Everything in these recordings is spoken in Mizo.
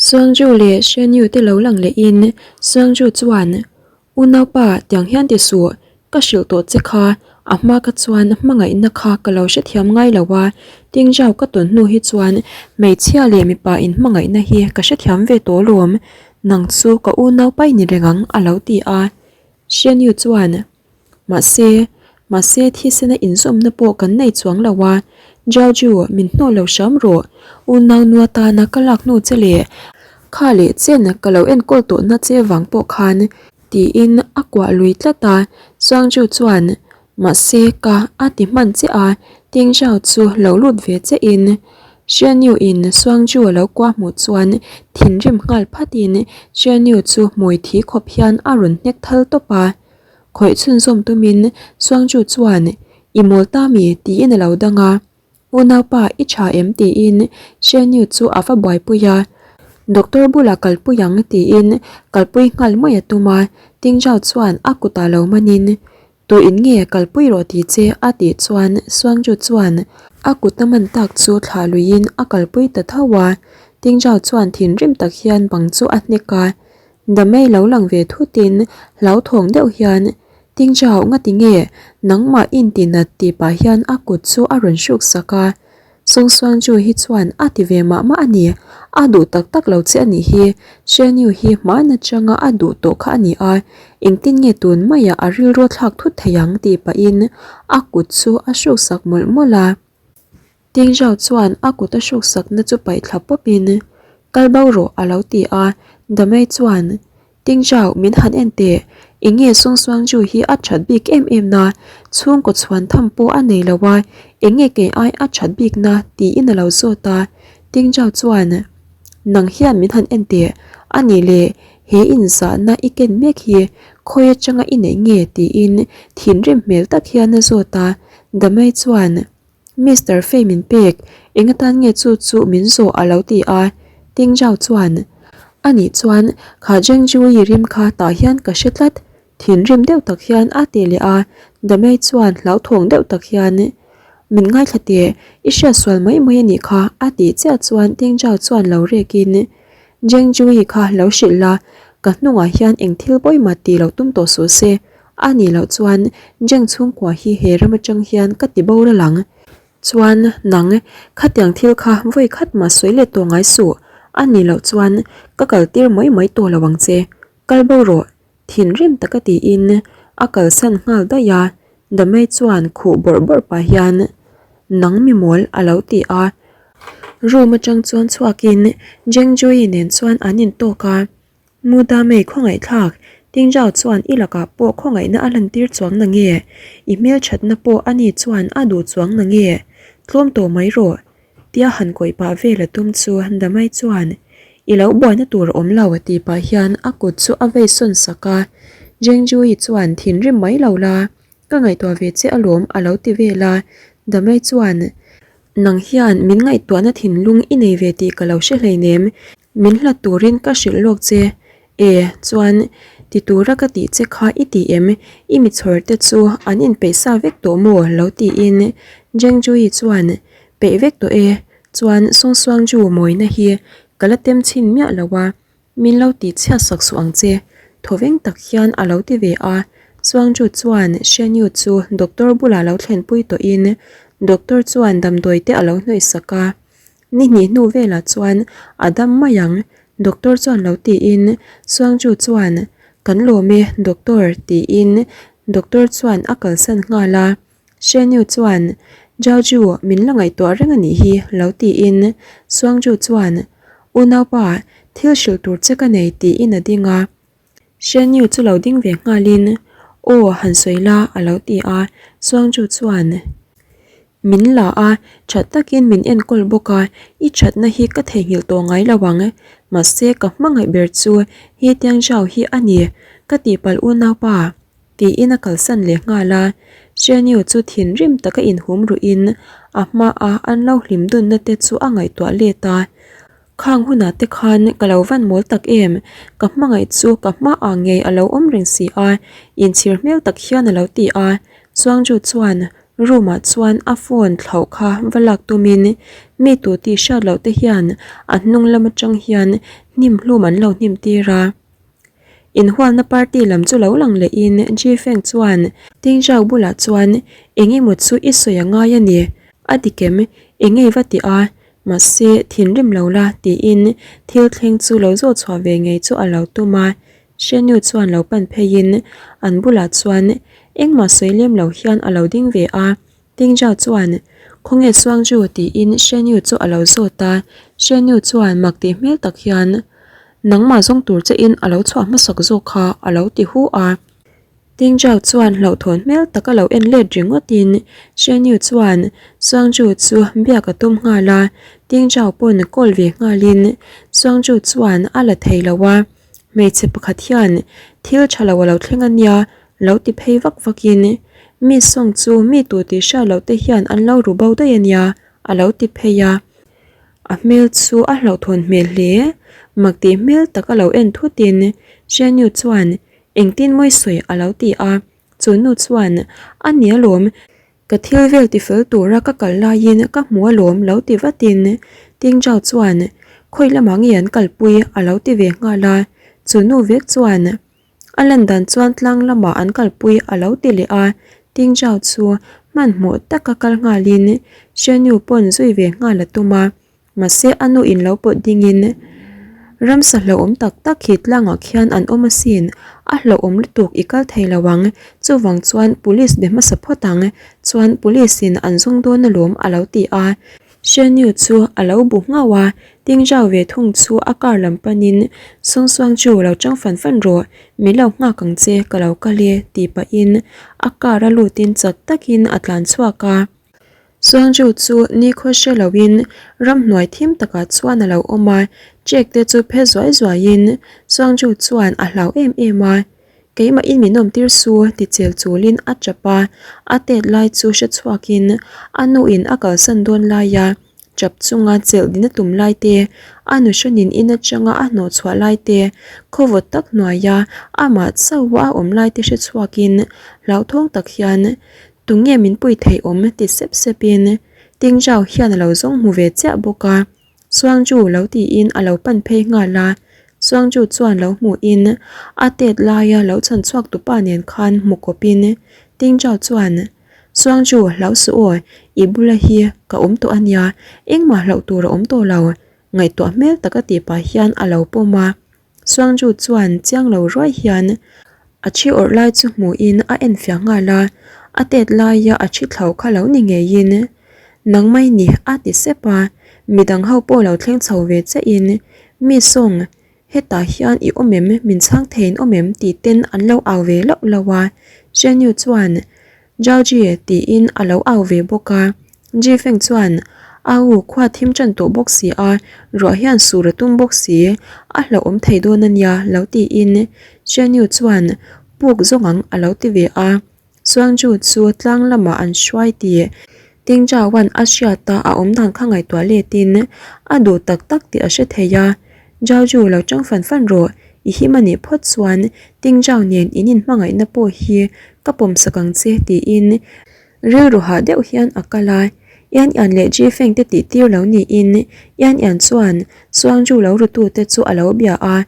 Suangju leh Shenyu te lo lang lehin Suangju chuan, Unaupa, tiang hian ti suh, ka hrilh tawh che kha, a hma ka chuan hmangaihna kha ka lo hrethiam ngai lo a, Tingzhau ka tawn hnu hi chuan hmeichhia leh mipa inhmangaihna hi ka hrethiam ve tawh lawm, nang chu ka unaupa i ni reng ang a lo ti a. Shenyu chuan. Mahse, mahse thisena inzawmna pawh kan nei chuang lo a, Jiaoju, min hnawh lo hram rawh, unau nu atana ka lak hnu che leh kha leh chen ka lo enkawl tawhna che vang pawh khan, tiin a kuah lui tlat a, Zhuangju chuan, Mahse, ka a ti hman che a, Ting Zhao chu lo lut ve che in, Xianyu in Zhuangju a lo kuah hmuh chuan thinrim nghal phatin Xianyu chu hmui thi khawp hian a rawn hnek thal tawp a. Khawih chhunzawm tumin Suangju chuan, I mawl ta mi? tiin a lo dang a. Unaupa, i tha em? tiin Shenyu chu a va buaipui a. Doctor bulah kalpui ang tiin kalpui nghal mai a tum a. Tingzhao chuan a kutah lo manin, Tu in nge kalpui rawh ti che? a tih chuan Suangju chuan a kut a man tak chu thlah luiin a kalpui ta tho a. Tingzhao chuan thinrim tak hian bang chu a hnek a. Damei lo lang ve thutin hlauthawng deuh hian, Tingchau, ngati nge nangmah in ti nat tih pah hian a kut chu a rawn hruk sak a. Sawngsuangju hi chuan a ti ve mah mah a ni, a duh tak tak lo che a nih hi, Shenyu hi hman atanga a duh tawh kha a ni a, engtin nge tun maiah a rilru thlak thut thei ang tih pahin a kut chu a hruk sak mawlh mawlh a. Tingzhao chuan a kut a hruk sakna chu paih thla pawpin, Kal bo rawh a lo ti a, Damei chuan, Tingzhao, min han en teh, eng nge Sawngsuangju hi a that bik em em na, chhungkaw chhuan tham pawh a nei lo a, eng nge kei ai a that bik na tiin a lo zawt a, Tingzhao chuan, Nang hian min han en teh, a nih leh he inzahna i ken mek hi khawi atanga i neih nge tiin thinrim hmel tak hian a zawt a, Damei chuan, Mister Fei min pek, eng atan nge chu chu min zawh a lo ti a, Ting Zhao chuan, A nih chuan kha Zheng Zhuyi rim kha tah hian ka hre tlat, thinrim deuh tak hian a ti leh a, Damei chuan hlauthawng deuh tak hian, Min ngaithla teh, i hriat sual mai mai a nih kha a tih chiah chuan Ting Zhao chuan lo rekin, Zheng Zhuyi kha lo hrilh la, ka hnungah hian eng thil pawimah tih lo tum tawh suh se, A nih loh chuan Jeng chhungkua hi he ram atang hian ka ti boral ang. Chuan nang, khatiang thil kha vawi khat mah sawi let tawh ngai suh. A nih loh chuan ka kal tir mai mai tawh lo ang che. Kal bo rawh, thinrim taka tiin a kalsan nghal daih a. Damei chuan khuh bawrh bawrh pah hian, Nang mi mawl a lo ti a. Room atang chuan chhuakin Jeng Joey nen chuan an intawk a. Mudamei khawngaihthlak, Tingjao chuan i lakah pawh khawngaihna a lantir chuang na nge? I hmelthatna pawh ani chuan a duh chuang na nge? Tlawm tawh mai rawh. Tia han kawih pah vel a tum chu Damai chuan, I lo buaina tur a awm lo tih pah hian a kut chu a vei sawn sak a. Jengjuyi chuan thinrim mai lo la, ka ngaihtuah ve che alawm a lo ti vel a. Damai chuan, Nang hian min ngaihtuahna thinlung i nei ve tih ka lo hre hleinem. Min hlat turin ka hrilh lawk che. E, chuan, ti tura ka tih che kha i ti em? I mi chhawr te chu an inpeih sa vek tawh maw? lo tiin Zheng Zhuyi chuan, Peih vek tawh e, chuan Song Suangju mawina hi ka la tem chhin miah lo a, min lo tih chhiat sak suh ang che, thawveng tak hian a lo ti ve a. Suangju chuan Shen Yu chu doctor bulah lo thlenpui tawhin doctor chuan damdawi te a lo hnawih sak a. Ni hnih hnu velah chuan a dam mai ang, doctor chuan lo tiin Suangju chuan, Kan lawm e, doctor, tiin doctor chuan a kalsan nghal a. Shenyu chuan, Jiaoju, min la ngaihtuah reng a nih hi, lo tiin Suangju chuan, Unaupa, thil hrilh tur che ka nei, tiin a ding a. Shenyu chu lo ding ve nghalin, Aw, han sawi la, a lo ti a. Suangju chuan, Min la a, that takin min enkawl bawk a, i thatna hi ka theihnghilh tawh ngai lo ang. Mahse, ka hmangaih ber chu he Tiangzhao hi a ni, ka tihpalh unaupa, tiin a kalsan leh nghal a. Shenyu chu thinrim taka inhum ruhin a hmaa an lo hlim dunna te chu a ngaihtuah let a. Khang hunah te khan ka lo van mawl tak em, ka hmangaih chu ka hmaah ngei a lo awm reng si a, inchhir hmel tak hian a lo ti a, Chuangju chuan Room ah chuan a phone thlauh kha va lak tumin mi tu tih hriat loh te hian a hnung lam atang hian hnim hlum an lo hnim tir a. Inhualna party lam chu lo lang lehin Ji Feng chuan Ting Zhao bulah chuan eng emaw chu i sawi a ngai a ni, a dik em, eng nge va ti a, mahse thinrim lo la tiin thil thleng chu lo zawh chhuah ve ngei chu a lo tum a. Shenyu chuan lo pan pheiin an bulah chuan engmah sawi lem lo hian a lo ding ve a, Tingjao chuan Khawnge Suangju tiin Shenyu chu a lo zawt a, Shenyu chuan mak tih hmel tak hian Nangmah zawng tur che in a lo chhuah hmasak zawk kha a lo ti hu a. Tingjao chuan hlauhthawn hmel tak a lo en let ringawt in Shenyu chuan Suangju chu biak a tum nghal a, Tingjao pawn call ve nghal in Suangju chuan a la thei lo a. Hmeichhe pakhat hian thil tha lo a lo thleng a nia lo ti phei vak vak in mi sawng chu mi tu tih hriat loh te hian an lo ru bo daih a nia a lo ti phei a. A hmel chu a hlauhthawn hmel hle. Mak tih hmel tak a lo en thut in Shenyu chuan engtin mawi sawi a lo ti a. Chu nu chuan a nia lawm Ka thil vel tifel tura ka kal laiin ka hmu alawm lo ti vatin Tingjao chuan khawi lamah nge an kalpui a lo ti ve nghal a, chu nu vek chuan a lan dan chuan tlang lamah an kalpui a lo ti leh a, Tingjao chu hmanhmawh taka kal nghalin Shenyu pawn zui ve nghal a tum a. Mahse a nu in lo pawt dingin ramsa hlauhawm tak tak hi tlangah khian an awm asin, a hlauhawm lutuk i kal thei lo ang, chuvang chuan police be hmasa phawt ang, chuan police in an zawng dawn alawm a lo ti a. Shenyu chu a lo bu nghauh a, Tingjao ve thung chu a car lam panin Sung Suang chu lo chang fan fan rawh, min lo nghak ang che ka lo kal e tih pahin a car a lutin chak takin a tlan chhuak a. Suangju chu nikhaw hre loin ramhnuai thim takah chuan a lo awm a, check te chu phe zuai zuaiin Suangju chuan a hlau em em a, Keimahin min awmtir su ti chel chulin a tap a, a tet lai chu hre chhuakin a nuin a kalsan dawn laia tap chunga chelh din a tum lai te, a nuhranin in atanga a hnawh chhuah lai te, khawvawt tak hnuaia amah chauha a awm lai te hre chhuakin hlauthawng tak hian Tunge min pui theih awm ti sep sep in Tingjao hian a lo zawng hmu ve chiah bawk a, Suangju lo tiin a lo pan phei nghal a, Suangju chuan lo hmuh in a tet laia lo chhan chhuak tupa nen khan hmu kawp in Tingjao chuan Suangju hlau suh aw, i bula hi ka awm tawh a nia, engmah hlauh tur a awm tawh lo, ngaihtuah hmel tak a tih pah hian a lo pawm a. Suangju chuan chiang lo ruai hian a thi awrh lai chu hmuhin a enfiah nghal a, a tet laia a thi thlo kha lo ni ngeiin nang mai ni a ti sep a, midang ho pawh lo thleng chho ve chiahin mi sawng hetah hian i awm em min chhang theiin awm em tih ten an lo au ve loh loh a, Shenyu chuan Zhaoji tiin a lo au ve bawk a, Ji Feng chuan, Au, khua thim tan tawh bawk si a, ruah hian sur a tum bawk si, a hlauhawm thei dawn a nia lo tiin Chen Yu chuan puk zawng ang a lo ti ve a, Suangju chu tlang lamah an hruai tih Ting Zhaoan a hriat a, a awm dan kha ngaihtuah letin a duh tak tak tih a hre thei a, Zhaoju lo chang fan fan rawh, i him a nih phawt chuan Ting Zhao nen in inhmangaihna pawh hi ka pawmsak ang che tiin rilru hah deuh hian a kal a, Yan Yan leh Ji Feng te tih tir lo niin Yan Yan chuan Suangju lo rutute chu a lo bia a,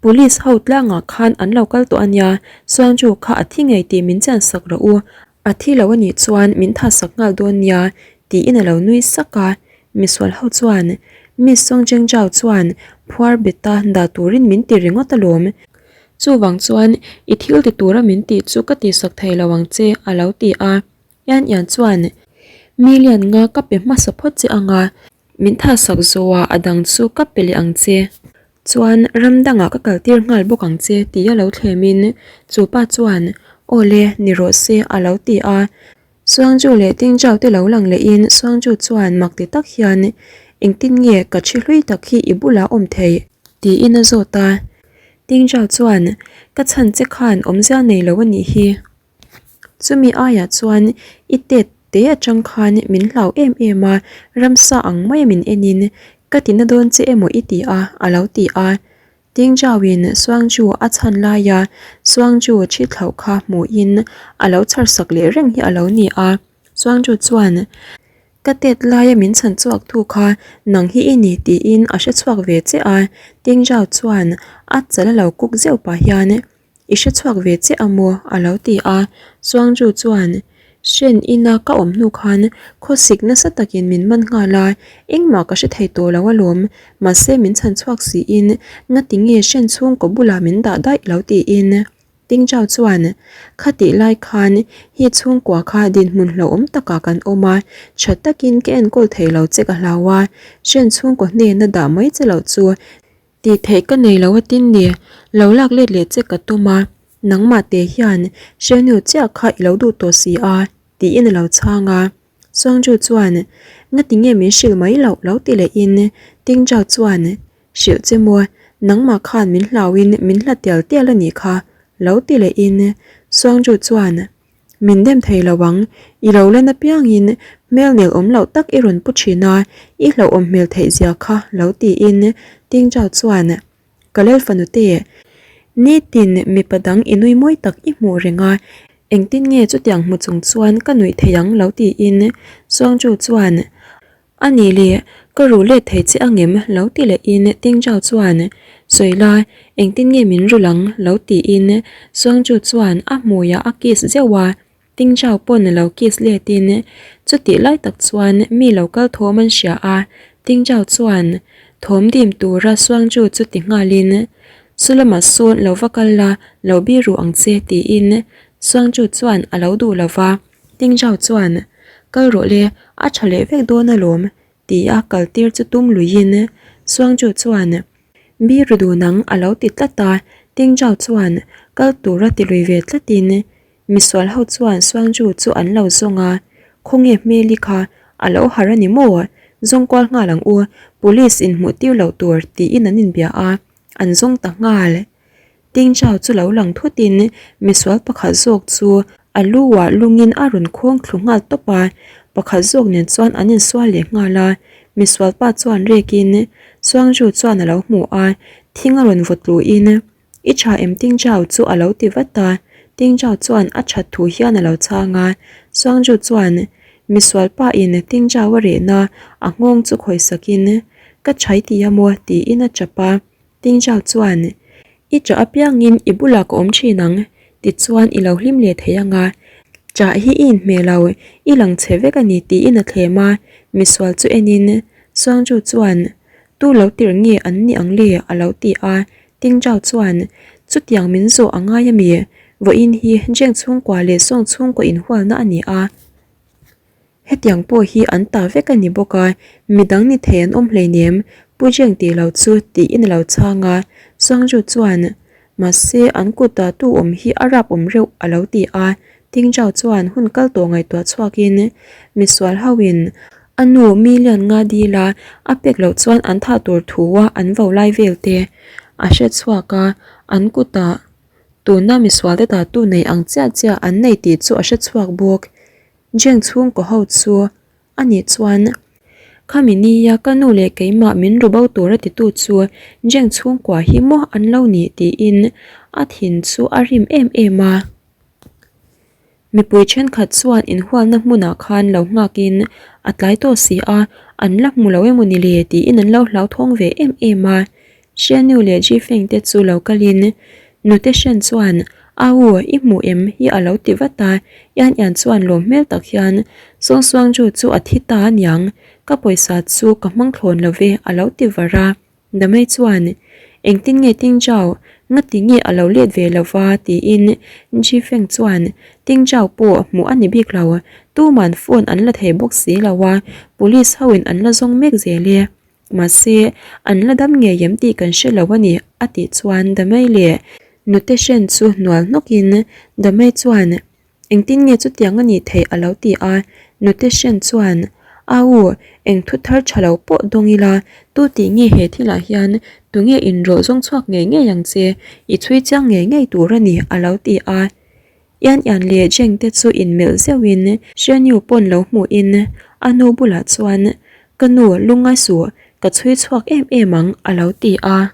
Police ho tlangah khan an lo kal tawh a nia, Suangju kha a thi ngei tih min chiansak rawh u, a thi lo a nih chuan min thatsak nghal dawn nia tiin a lo nui sak a, misual ho chuan Miss Song Cheng Chao chuan phuar beta dah turin min ti ringawt alawm. Chuvang chuan i thil ti tura min tih chu ka tihsak thei lo ang che a lo ti a, Yan Yan chuan million nga ka pe hmasa phawt che anga min thatsak zawhah a dang chu ka pe leh ang che. Chuan ram dangah ka kal tir nghal bawk ang che tih a lo thlem in chu pa chuan aw le ni rawh se a lo ti a. Suangju leh Tingjao te lo lang leh in Suangju chuan mak ti tak hian engtin nge ka thi hlui tak hi i bulah awm theih tiin a zawt a. Tingjao chuan ka chhan che khan awmzia nei lo a nih hi. Chumi aiah chuan i tet te atang khan min hlau em em a, ramsa ang maia min enin ka tina dawn che emaw i ti a, a lo ti a. Tingjauin Suangju a chhan laia Suangju thi thlauh kha hmuhin a lo chharsak leh reng hi a lo ni a. Chuangju chuan, Ka tet laia min chhan chhuak thu kha nang hi i ni tiin a hre chhuak ve che a, Tingjao chuan a chal a lo kuk zeuh pah hian, I hre chhuak ve che a maw? a lo ti a. Chuangju chuan, Hren ina ka awm hnu khan khawsik nasa takin min man nghal a, engmah ka hre thei tawh lo alawm, mahse min chhan chhuak siin ngati nge hren chhungkaw bulah min dah daih lo tiin. Tingchau chuan, Khatih lai khan hi chhungkua kha dinhmun hlauhawm takah kan awm a, tha takin ka enkawl thei lo che ka hlau a, hren chhungkaw hnena dah mai che loh chu tih theih ka nei lo a tin ni, lo lak let leh che ka tum a, nangmah te hian hrenu chiah kha i lo duh tawh si a, tiin a lo chhang a. Songju chuan, Ngati nge min hrilh mai loh lo ti lehin Tingchau chuan, Hrilh che maw, nangmah khan min hlauin min hla tial tial a nih kha, lo ti lehin Songju chuan, Min dem thei lo ang, i lo len apiangin hmel nel awm loh tak i rawn pu thin a, i hlauhawm hmel theih zia kha, lo tiin Tingchau chuan, Ka lel fanute, nitin mipa dang i nui mawi tak i hmuh reng a, engtin nge chutiang hmu chung chuan ka nuih thei ang lo tiin Chuangju chuan A nih le, ka ruh let thei che angem lo ti lehin Tingjao chuan Sawi la, engtin nge min rulh ang lo tiin Chuangju chuan a hmuiah a kiss zeuh a. Tingchau pawn a lo kiss letin chutih lai tak chuan mi lo kal thawm an hria a, Tingchau chuan thawm dim tura Suangju chu ti nghalin Sulama sawn lo va kal la, lo bi ru ang che tiin Suangju chuan a lo duh lo va, Tingchau chuan kal rawh le, a tha leh vek dawn alawm tia kal tir chu tum luiin Suangju chuan bi ru dun ang a lo ti tlat a, Tingchau chuan kal tura ti lui ve tlatin Misual ho chuan Suangju chu an lo zawng a, Khawnge hmeli kha a lo har a ni maw? Zawng kual nghal ang u, police in hmuh tir loh tur tiin an inbia a, an zawng ta nghal. Ting Chao chu lo lang thutin misual pakhat zawk chu a lu ah lungin a rawn khawng thlu nghal tawp a, pakhat zawk nen chuan an insual leh nghal a, misual pa chuan rekin Suangju chuan a lo hmu a, thing a rawn vaw tluin I tha em Tingchao chu a lo ti vat a, Tingchao chuan a that thu hian a lo chhang a, Suangju chuan misual pa in Tingchao a rehna a nghawng chu khawi sakin Ka chhai ti a maw tiin a chap a, Tingchao chuan I chah apiangin i bulah ka awm thin ang tichuan i lo hlim leh thei ang a, chah hi i inhmeh lo, i lang chhe vek a ni tiin a thlem a, misual chu enin Suangju chuan Tu lo tirh nge an nih ang le a lo ti a, Tingchau chuan, Chutiang min zawh a ngai a mi? Vawiin hi Jeng chhungkua leh Sawng chhungkaw inhualna a ni a. Hetiang pawh hi an ta vek a ni bawk a, midang ni thei an awm hleinem, Pu Jeng tih lo chu tiin a lo chhang a. Sawngju chuan, Mahse, an kutah tu awm hi a rap awm reuh a lo ti a. Tingchau chuan hun kal tawh ngaihtuah chhuakin, Misual hoin A nu million nga dil a, a pek loh chuan an thah tur thu a an vo lai vel te a hre chhuak a, an kutah tuna misual te tatu nei ang chiah chiah an nei tih chu a hre chhuak bawk. Jeng chhungkaw ho chu a nih chuan khami nia ka nu leh keimah min ru bo tur a titu chu Jeng chhungkua hi maw an lo nih tiin a thin chu a rim em em a. Mipui thenkhat chuan inhualna hmunah khan lo nghakin a tlai tawh si a, an la hmu lo emaw ni le tiin an lo hlauthawng ve em em a. Hriannu leh Jifeng te chu lo kalin nute hrian chuan Au, i hmu em hi a lo ti vat a, Ian Ian chuan lawm hmel tak hian Sawng Suangju chu a thi ta aniang, ka pawisa chu ka hmang thlawn lo ve a lo ti var a. Damei chuan, Engtin nge Tingzhao, ngati nge a lo let ve lo va? tiin Ji Feng chuan, Tingzhao pawh hmuh a ni bik lo, tuman phone an la thei bawk si lo a, police hoin an la zawng mek zel e. Mahse, an la dam ngei em tih kan hre lo a ni, a tih chuan Damei leh Nute Shen chu hnual hnawkin Damei chuan, Engtin nge chutiang a nih theih a lo ti a, Nute Shen chuan, Au, eng thu thar tha lo pawh dawng ila, tu tih nge he thilah hian tunge inrawlh zawng chhuak ngei ngei ang che, i chhui chiang ngei ngei tur a ni a lo ti a. Ian Ian leh Jeng te chu inmelh zeuhin Shen Yu pawn lo hmuhin a nu bulah chuan, Ka nu, lungngai suh, ka chhui chhuak em em ang a lo ti a.